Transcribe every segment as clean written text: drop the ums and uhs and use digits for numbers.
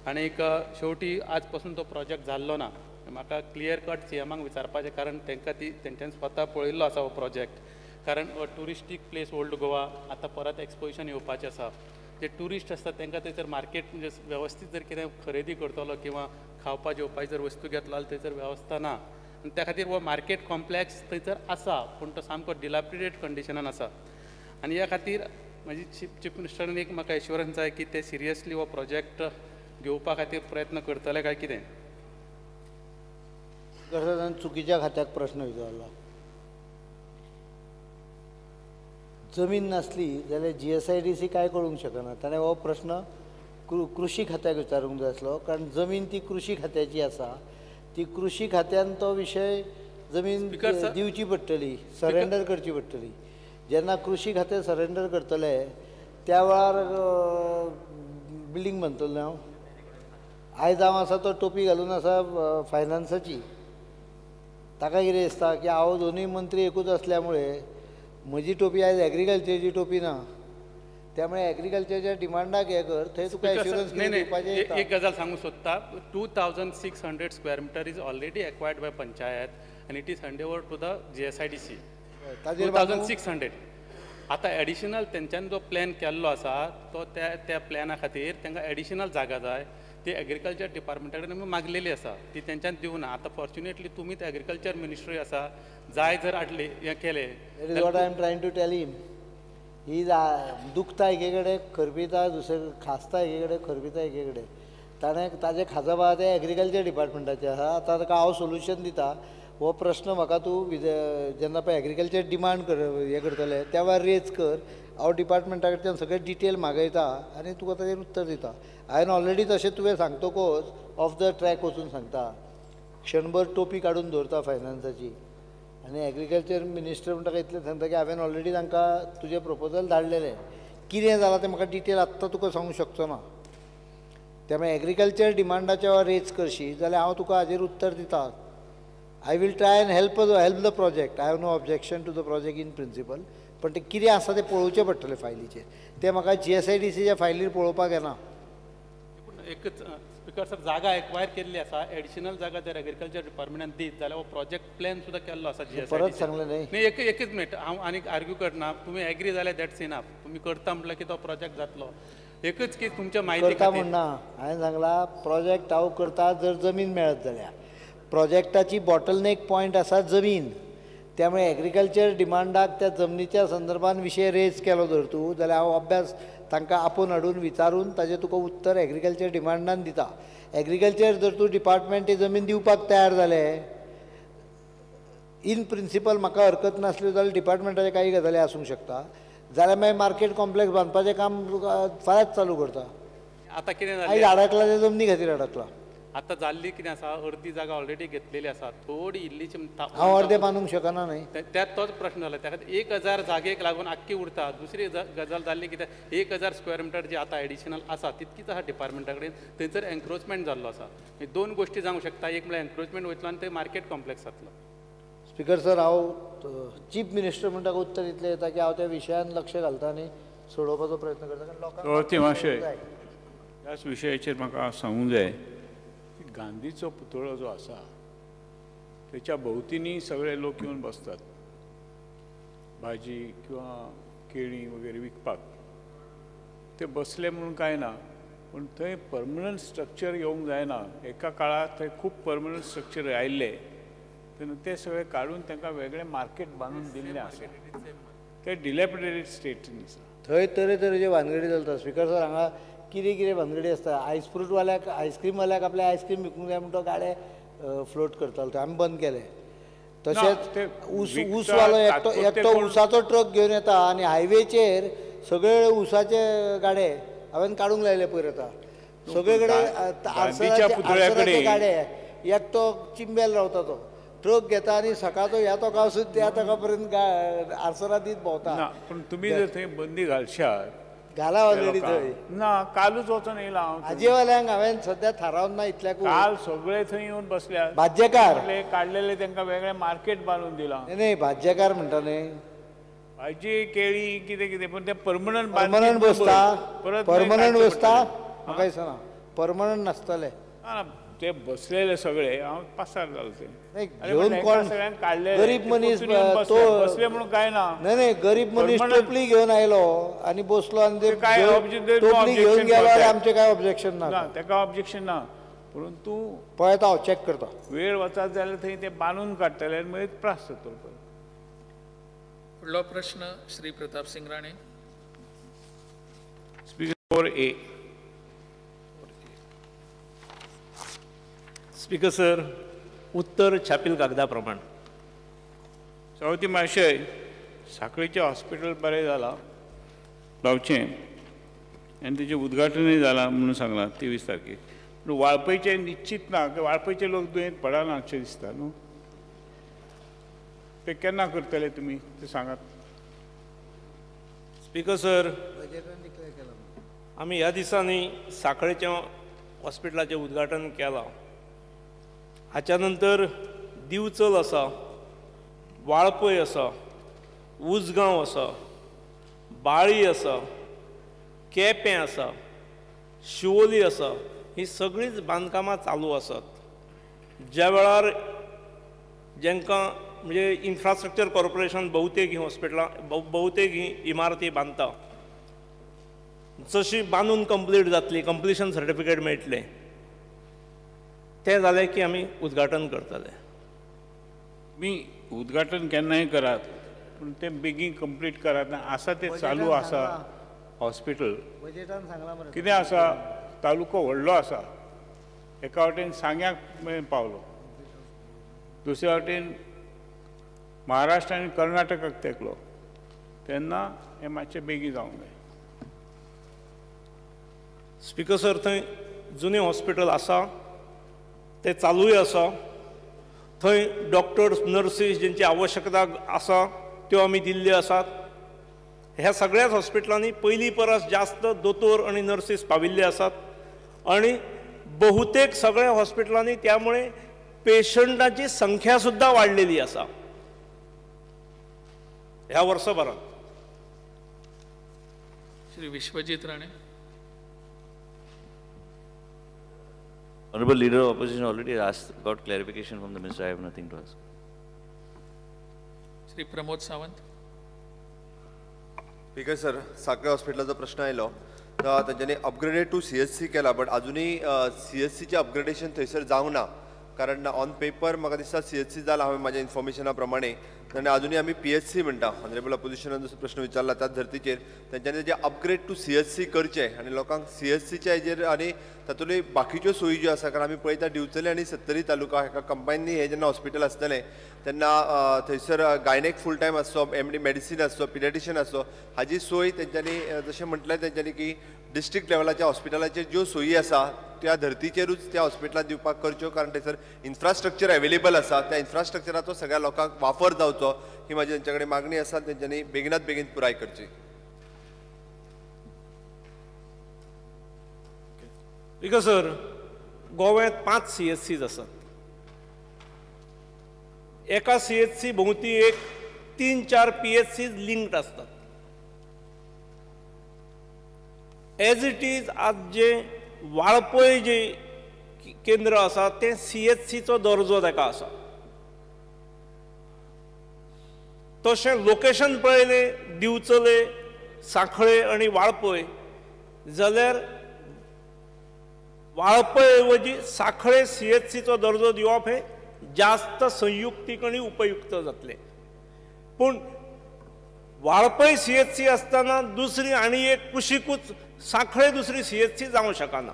आनीक शेवटी आज पासून तो प्रोजेक्ट जाल्लो ना. म्हाका क्लियर कट सी एमाक विचारपाचें, कारण तांकां ती तेंच्यांनी स्वता पळयल्लो आसा हो प्रोजेक्ट, कारण टुरिस्टीक प्लेस ओल्ड गोवा आतां परत एक्सपोजिशन येवपाचें आसा. जे ट्युरिस्ट आसता तांकां थंयसर मार्केट म्हणजे वेवस्थीत जर कितें खरेदी करतलो किंवा खावपा जेवपाची जर वस्तू घेतलो जाल्यार थंयसर वेवस्था ना आनी त्या खातीर हो मार्केट कॉम्प्लेक्स थंयसर आसा पूण तो सामको डिलापिडेट कंडिशनान आसा. आनी ह्या खातीर म्हजी चीफ मिनिस्टरान एक म्हाका एश्योरन्स जाय की ते सिरियसली हो प्रोजेक्ट घेवपा खातीर प्रयत्न करतले काय कितें. चुकीच्या खात्याक प्रश्न विचारला. जमीन नासली जाल्यार GSIDC काय करूंक शकना. ताणें हो प्रश्न कृषी खात्याक विचारूंक जाय आसलो, कारण जमीन ती कृषी खात्याची आसा. ती कृषी खात्यान तो विशय जमीन दिवची पडटली, सरेंडर करची पडटली. जेन्ना कृषी खातें सरेंडर करतले त्या वेळार बिल्डींग बांदतलो. हांव आयज हांव आसा तो टोपी घालून आसा फायनान्साची. ताका कितें दिसता की हांव दोनूय मंत्री एकूच असल्या मुळे म्हजी टोपी आयज एग्रीकल्चरची टोपी ना, त्यामुळे एग्रीकल्चरच्या डिमांडाक हें कर, थंय तुका एश्युरन्स दिवपाचें. एक गजाल सांगूंक सोदता, 2600 square meter is already acquired by panchayat आनी it is hand over to the GSIDC. 2600 आतां एडिशनल तेंच्यांनी जो प्लॅन केल्लो आसा तो त्या त्या प्लॅना खातीर तांकां एडिशनल जागा जाय, ती एग्रीकल्चर डिपार्टमेंटा कडेन आमी मागलेली आसा, ती तेंच्यांनी दिवना. आतां फॉर्च्युनेटली तुमीच एग्रीकल्चर मिनिस्ट्री आसा, जाय जर हाडली हें केलें. That is what I am trying to tell him. ही दुखता एके कडेन खरपिता, दुसरे खासता एके कडेन खरपिता एके कडेन. ताणें ताजें खाजप आहा तें एग्रीकल्चर डिपार्टमेंटाचें आसा. आतां ताका हांव सोल्युशन दिता. हो प्रश्न म्हाका तूं जेन्ना पळय एग्रीकल्चर डिमांड कर हें करतले त्या वेळार रेज कर, हांव डिपार्टमेंटा कडच्यान सगळें डिटेल मागयता आनी तुका ताजेर उत्तर दिता. हांवें ऑलरेडी तशें तुवें सांगतकूच ऑफ the track वचून सांगता, क्षणभर टोपी काडून दवरता फायनान्साची. आनी एग्रीकल्चर मिनिस्टर म्हणटा इतलें सांगता की हांवें ऑलरेडी तांकां तुजें प्रपोजल धाडलेलें, कितें जालां तें म्हाका डिटेल आत्तां तुका सांगूंक शकचो ना. त्यामुळे एग्रीकल्चर डिमांडाच्या वेळार रेज करशी जाल्यार हांव तुका हाजेर उत्तर दिता. I will try and help the project. I have no objection to the project in principle. पण ते कितें आसा तें पळोवचें पडटलें फायलीचेर. तें म्हाका GSIDCच्या फायलीर पळोवपाक येना. एकच स्पीकर सर, जागा एक्वायर केल्ली आसा, एडिशनल जागा जर एग्रीकल्चर डिपार्टमेंटान दीत जाल्यार हो प्रोजेक्ट प्लॅन सुद्दां केल्लो आसा GSIDC. परत सांगलें न्ही. न्ही, एकच मिनट, हांव आनीक आर्ग्यू करना. तुमी एग्री जाल्यार that's enough. तुमी करता म्हटल्यार की तो प्रोजेक्ट जातलो. एकच की तुमच्या म्हायती करता म्हणना, हांवें सांगला प्रोजेक्ट हांव करता जर जमीन मेळत जाल्यार. प्रोजेक्टाची बॉटलनेक पॉयंट आसा जमीन, त्यामुळे एग्रीकल्चर डिमांडाक त्या जमनीच्या संदर्भान विशय रेज केलो जर तूं जाल्यार हांव अभ्यास तांकां आपोवन हाडून विचारून ताजें तुका उत्तर एग्रीकल्चर डिमांडान दिता. एग्रीकल्चर जर तूं डिपार्टमेंट ती जमीन दिवपाक तयार जालें इन प्रिंसिपल म्हाका हरकत नासली जाल्यार डिपार्टमेंटाचे कांय गजाली आसूंक शकता, जाल्यार मागीर मार्केट कॉम्प्लेक्स बांदपाचें काम फाल्यांच चालू करता. आतां कितें जालें, आयज अडकला तें जमनी खातीर अडकला. आतां जाल्ली कितें आसा, अर्दी जागा ऑलरेडी घेतलेली आसा, थोडी इल्लीशी. हांव अर्दे बांदूंक शकना न्ही, त्यात तोच प्रश्न जाला. त्या खातीर 1000 जागेक लागून आख्खी उरता. दुसरी गजाल जाल्ली कितें, 1000 स्क्वेअर मिटर जी आतां एडिशनल आसा तितकीच आसा डिपार्टमेंटा कडेन, थंयसर एन्क्रोचमेंट जाल्लो आसा. दोन गोश्टी जावंक शकता, एक म्हळ्यार एन्क्रोचमेंट वयतलो आनी थंय मार्केट कॉम्प्लेक्स जातलो. स्पीकर सर, हांव चीफ मिनिस्टर म्हणटा उत्तर इतलें येता की हांव त्या विशयान लक्ष घालता आनी सोडोवपाचो प्रयत्न करता. कारण लोकांक ह्याच विशयाचेर म्हाका सांगूंक जाय. गांधीचो पुतळो जो आसा त्याच्या भोवतीनी सगळे लोक येवन बसतात, भाजी किंवा केळी वगैरे विकपाक. ते बसले म्हणून कांय ना, पूण थंय परमनंट स्ट्रक्चर येवंक जायना. एका काळार थंय खूब परमनंट स्ट्रक्चर आयिल्ले, तेन्ना ते सगळे काडून तांकां वेगळें मार्केट बांदून दिल्लें आसा. ते डिलेपिडेटेड स्टेटीन आसा. थंय तरेतरेचे भानगडी चलता. स्पीकर सर, हांगा कितें कितें भानगडी आसता. आयसफ्रूटवाल्याक, आयस्क्रीमवाल्याक आपले आयस्क्रीम विकूंक जाय म्हण तो गाडे फ्लोट करतालो, ते आमी बंद केले. तशेंच ऊसवालो एकटो एकटो ऊसाचो ट्रक घेवन येता आनी हायवेचेर सगळे ऊसाचे गाडे हांवें काडूंक लायले पयर. आतां सगळे कडेन आर्सराचे गाडे, एकटो चिंबेल रावता, तो ट्रक घेता आनी सकाळचो ह्या तोंका वचून त्या तोंका पर्यंत आर्सरां दीत भोंवता. पूण तुमी जर थंय बंदी घालशात, घाला ऑलरेडी थंय ना, कालूच वचोन येयला हांव. हाजेवाल्यांक हांवें सद्या थारावन ना इतल्याक. काल सगळे थंय येवन बसल्या भाज्यकार काडलेले, तांकां वेगळें मार्केट बांदून दिलां. न्ही, भाज्यकार म्हणटा न्ही, भाजी केळी कितें कितें, पूण तें परमनंट परमनंट बसता, परमनंट बसता म्हाका दिसना. परमनंट नासतले. ना ते बसलेले सगळे हांव पासार जालो ते. घेवन कोण गरीब मनीस तो बसले म्हणून काय ना. नाही नाही, गरीब मनीस टोपली घेवन आयलो आनी बसलो आनी ते टोपली घेवन गेलो आनी आमचें काय ऑब्जेक्शन ना. ताका ऑब्जेक्शन ना, परंतु पळयता हांव, चॅक करता. वेळ वचत जाल्यार थंय ते बांदून काडटले आनी मागीर त्रास जातलो. फुडलो प्रश्न Shri Pratap Singh Rane. Speaker 4A. Speaker sir, उत्तर छापील कागदा प्रमाण. सभापती महाशय, साखळीचें हॉस्पिटल बरें जालां गांवचें आनी तेजें उद्घाटनूय जालां म्हणून सांगलां 23 तारखेक. पूण वाळपयचें निश्चीत ना, वाळपयचे लोक दुयेंत पडना अशें दिसता न्हू. ते केन्ना करतले तुमी ते सांगात. स्पीकर सर, आमी ह्या दिसांनी साखळेच्या हॉस्पिटलाचें उद्घाटन केलां. हाच्या नंतर दिवचल आसा, वाळपय आसा, उजगांव आसा, बाळी आसा, केपें आसा, शिवोली आसा. ही सगळींच बांदकामां चालू आसात. ज्या वेळार जेंकां म्हणजे इन्फ्रास्ट्रक्चर कॉर्पोरेशन बहुतेक ही हॉस्पिटलां, बहुतेक ही इमारती बांदता, जशी बांदून कंप्लीट जातली, कंप्लिशन सर्टिफिकेट मेळटलें, तें जालें की आमी उद्घाटन करतले. तुमी उद्घाटन केन्नाय करात, पूण तें बेगीन कंप्लीट करात. आसा तें चालू आसा हॉस्पिटल. कितें आसा, तालुको व्हडलो आसा, एका वटेन सांग्याक मेरेन पावलो, दुसऱ्या वटेन महाराष्ट्र आनी कर्नाटकाक तेंकलो, तेन्ना हें मातशें बेगीन जावंक जाय. स्पीकर सर, थंय जुनें हॉस्पिटल आसा, तें चालूय आसा. थंय डॉक्टर्स, नर्सीस जेंची आवश्यकता आसा त्यो आमी दिल्ल्यो आसात. ह्या सगळ्याच हॉस्पिटलांनी पयलीं परस जास्त दोतोर आनी नर्सीस पाविल्ले आसात आनी बहुतेक सगळ्या हॉस्पिटलांनी त्यामुळे पेशंटाची संख्या सुद्दां वाडलेली आसा ह्या वर्सभरांत. Shri Vishwajit Rane. Honorable Leader of Opposition already asked, got clarification from the Minister. I have nothing to ask. Shri Pramod Sawant. Speaker sir, Sanquelim हॉस्पिटलाचो प्रश्न आयलो तर तांच्यांनी अपग्रेडेड टू CHC केला, बट अजुनूय CHCचें अपग्रेडेशन थंयसर जावंक ना. कारण ऑन पेपर म्हाका दिसता CHC जाला हांवें म्हाज्या इन्फॉर्मेशना प्रमाणे, आनी अजुनूय आमी PHC म्हणटा. ऑनरेबल ऑपोजिशनान जसो प्रश्न विचारला त्याच धर्तीचेर तेंच्यांनी तेजें अपग्रेड टू CHC करचें आनी लोकांक CHCच्या हेजेर आनी तातूंतल्यो बाकीच्यो सोयी ज्यो आसा, कारण आमी पळयता दिवचले आनी सत्तरी तालुका हेका कंबायनली हें जेन्ना हॉस्पिटल आसतलें तेन्ना थंयसर गायनेक फूल टायम आसचो, MD medicine आसचो, पिडियाट्रिशियन आसचो, हाजी सोय तेंच्यांनी जशें म्हटलें तेंच्यांनी की डिस्ट्रिक्ट लेवलाच्या हॉस्पिटलाचेर ज्यो सोयी आसा त्या धर्तीचेरूच त्या हॉस्पिटलांत दिवपाक करच्यो, कारण थंयसर इन्फ्रास्ट्रक्चर एवेलेबल आसा, त्या इन्फ्रास्ट्रक्चराचो सगळ्या लोकांक वापर जावचो ही म्हाजी तेंच्या कडेन मागणी आसा. तेंच्यांनी बेगिनात बेगीन पुराय करची. स्पीकर सर, गोव्यांत 5 CHCs आसात. एका CHC भोंवती एक 3-4 PHCs linked आसतात. एज it is आज जे वाळपय जे केंद्र आसा तें CHCचो दर्जो ताका आसा. तशें लोकेशन पळयलें दिवचले, सांखळे आनी वाळपय जाल्यार वाळपय ऐवजी सांखळे CHCचो दर्जो दिवप हें जास्त संयुक्तीक आनी उपयुक्त जातलें. पूण वाळपय CHC आसतना दुसरी आनी एक कुशिकूच सांखळे दुसरी CHC जावंक शकना.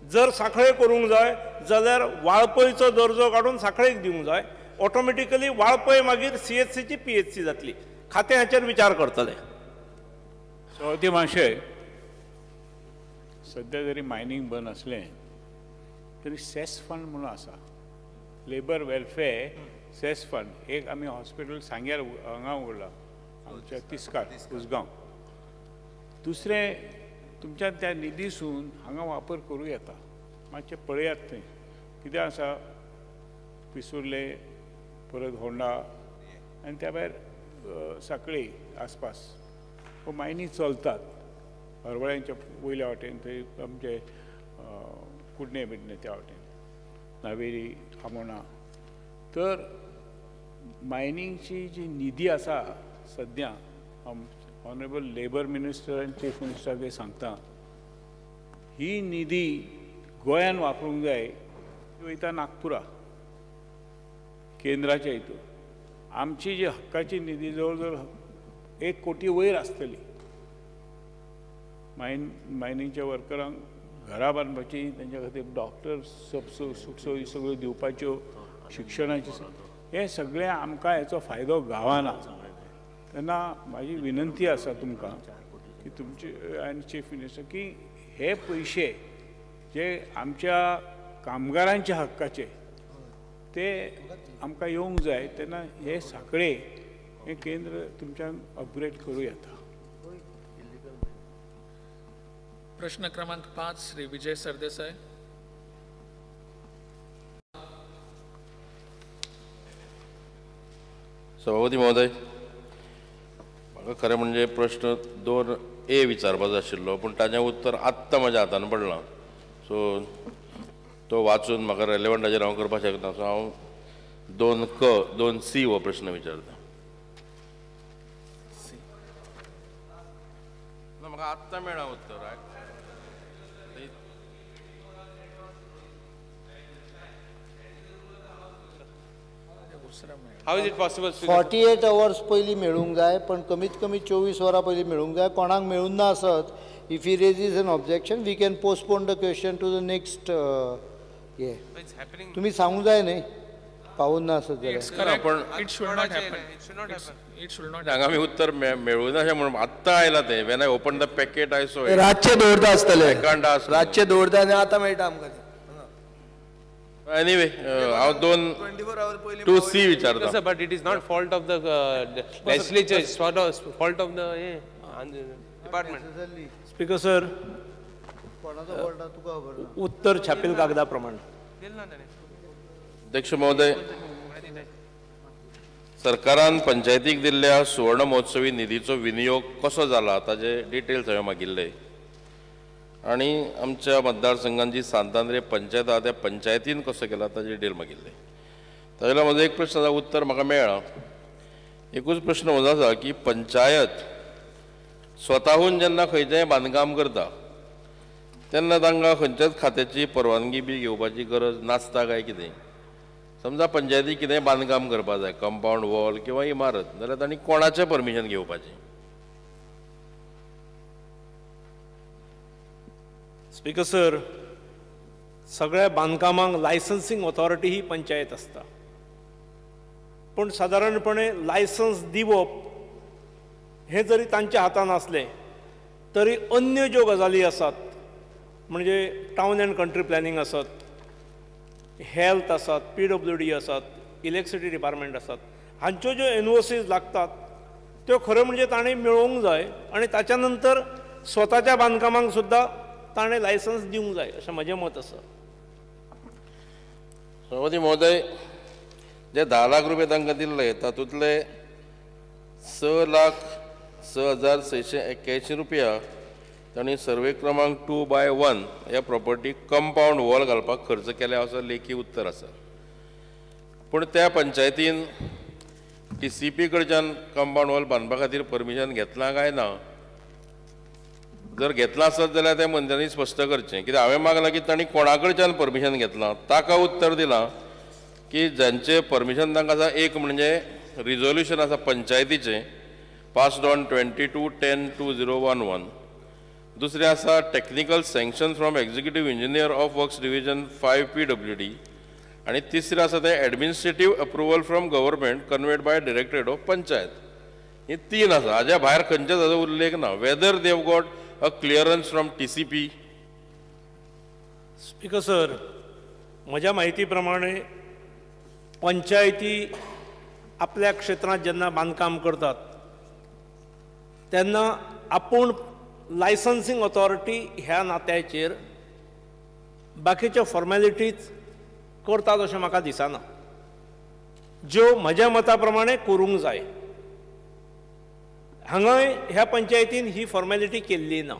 जर सांखळे करूंक जाय जाल्यार वाळपयचो दर्जो काडून सांखळेक दिवंक जाय. ऑटोमॅटिकली वाळपय मागीर CHCची PHC जातली. खातें हाचेर विचार करतले. सभापती महाशय, सद्या जरी मायनींग बंद आसलें तरी सेस फंड म्हणून आसा, लेबर वेलफेअर सेस फंड. एक आमी हॉस्पिटल सांग्यार हांगा उगडला आमच्या तिस्कार उसगांव. दुसरें तुमच्या त्या निधीसून हांगा वापर करूं येता. मातशें पळयात थंय कितें आसा, पिसुर्ले, परत होंडा आनी त्या भायर सांखळी आसपास मायनी चलतात. हरवळ्यांच्या वयल्या वाटेन थंय आमचे कुडणे बिडणे त्या वाटेन नावेली आमोणा. तर मायनिंगची जी निधी आसा सद्या ऑनरेबल लेबर मिनिस्टर आनी चीफ मिनिस्टराक सांगता, ही निधी गोंयान वापरूंक जाय. ती वयता नागपुरा केंद्राच्या हितून. आमची जी हक्काची निधी जवळ जवळ 1 कोटी वयर आसतली. मायनिंगच्या वर्करांक घरां बांदपाची, तेंच्या खातीर डॉक्टर सुखसोयी सगळ्यो दिवपाच्यो, शिक्षणाची, हें सगळें आमकां हेचो फायदो गावना. तेन्ना म्हाजी विनंती आसा तुमकां की तुमची आनी चीफ मिनिस्टर की हे पयशे जे आमच्या कामगारांच्या हक्काचे ते आमकां येवंक जाय. तेन्ना हे साखळे हें केंद्र तुमच्यान अपग्रेड करूं येता. प्रश्न क्रमांक 5 श्री विजय सरदेसाय. सभापती महोदय, म्हाका खरें म्हणजे प्रश्न 2A विचारपाचो आशिल्लो, पूण ताजें उत्तर आत्तां म्हज्या हातान पडलां. सो तो वाचून म्हाका रेलेवंटाचेर हांव करपाक शकना. सो हांव 2K 2C हो प्रश्न विचारता. ना, म्हाका आत्तां मेळ्ळां उत्तर. How is it possible? 48 hours पयलीं मेळूंक जाय, पण कमीत कमी 24 वरां पयलीं मेळूंक जाय. कोणाक मेळूंक ना आसत, if he raises an objection we can postpone the question to the next. हे तुमी सांगूंक जाय न्ही, पावून ना आसत जाल्यार. पण हांगा आमी उत्तर मेळूं ना अशें म्हणून आत्तां आयलां तें. When I open the packet I saw. रातचें दवरता आसतलें, रातचें दवरता आनी आतां मेळटा आमकां. एनिवे, हांव 2C विचारता. But it is not fault of the legislature, it's fault of the department. Speaker sir, उत्तर छापील कागदा प्रमाण. अध्यक्ष महोदय, सरकारान पंचायतीक दिल्ल्या सुवर्ण महोत्सवी निधीचो विनियोग कसो जाला ताजे डिटेल्स हांवें मागिल्ले आनी आमच्या मतदारसंघान जी सांतांद्रे पंचायत आहा त्या पंचायतीन कसो केला ताजे डिटेल मागिल्ले. ताजे म्हजो एक प्रश्न आसा, उत्तर म्हाका मेळ्ळां. एकूच प्रश्न म्हजो आसा की पंचायत स्वताहून जेन्ना खंयचेंय बांदकाम करता तेन्ना तांकां खंयच्याच खात्याची परवानगी बी घेवपाची गरज नासता काय कितें? समजा पंचायती कितेंय बांदकाम करपाक जाय, कंपावंड वॉल किंवा इमारत, जाल्यार तांणी कोणाचें परमिशन घेवपाचें? स्पीकर सर, सगळ्या बांदकामांक लायसन्सिंग ऑथॉरिटी ही पंचायत आसता, पूण सादारणपणे लायसन्स दिवप हें जरी तांच्या हातान आसलें तरी अन्य ज्यो गजाली आसात, म्हणजे टावन अँड कंट्री प्लॅनिंग आसत, हेल्थ आसात, PWD आसात, इलेक्ट्रिसिटी डिपार्टमेंट आसात, हांच्यो ज्यो NOCs लागतात त्यो खरें म्हणजे ताणें मेळोवंक जाय आनी ताच्या नंतर स्वताच्या बांदकामांक सुद्दां ताणें लायसन्स दिवंक जाय अशें म्हजें मत आसा. सभापती महोदय, जे 10 लाख रुपये तांकां दिल्ले तातूंतले 6,06,681 रुपया तांणी सर्वे क्रमांक 2/1 ह्या प्रॉपर्टी कंपावंड वॉल घालपाक खर्च केल्या असो लेखी उत्तर आसा. पूण त्या पंचायतीन TCP कडच्यान कंपावंड वॉल बांदपा खातीर परमिशन घेतलां काय ना? जर घेतलां आसत जाल्यार त्या मंत्र्यांनी स्पश्ट करचें. कित्याक हांवें मागलां की तांणी कोणा कडच्यान परमिशन घेतलां, ताका उत्तर दिलां की जांचें परमिशन तांकां आसा, एक म्हणजे रिजोल्युशन आसा पंचायतीचें पास्ड ऑन 22/10/2011, दुसरें आसा technical sanction from executive engineer of works division 5 PWD, आनी तिसरें आसा तें administrative approval from government conveyed by directorate of panchayat. ही 3 आसा, हाज्या भायर खंयच्याच हाजो उल्लेख ना. Whether they've got a clearance from TCP. Speaker sir, म्हज्या म्हायती प्रमाणे पंचायती आपल्या क्षेत्रांत जेन्ना बांदकाम करतात तेन्ना आपूण लायसन्सिंग ऑथॉरिटी ह्या नात्याचेर बाकीच्यो फॉर्मेलिटीज करतात अशें म्हाका दिसना, ज्यो म्हज्या मता प्रमाणे करूंक जाय. हांगाय ह्या पंचायतीन ही फॉर्मेलिटी केल्ली ना.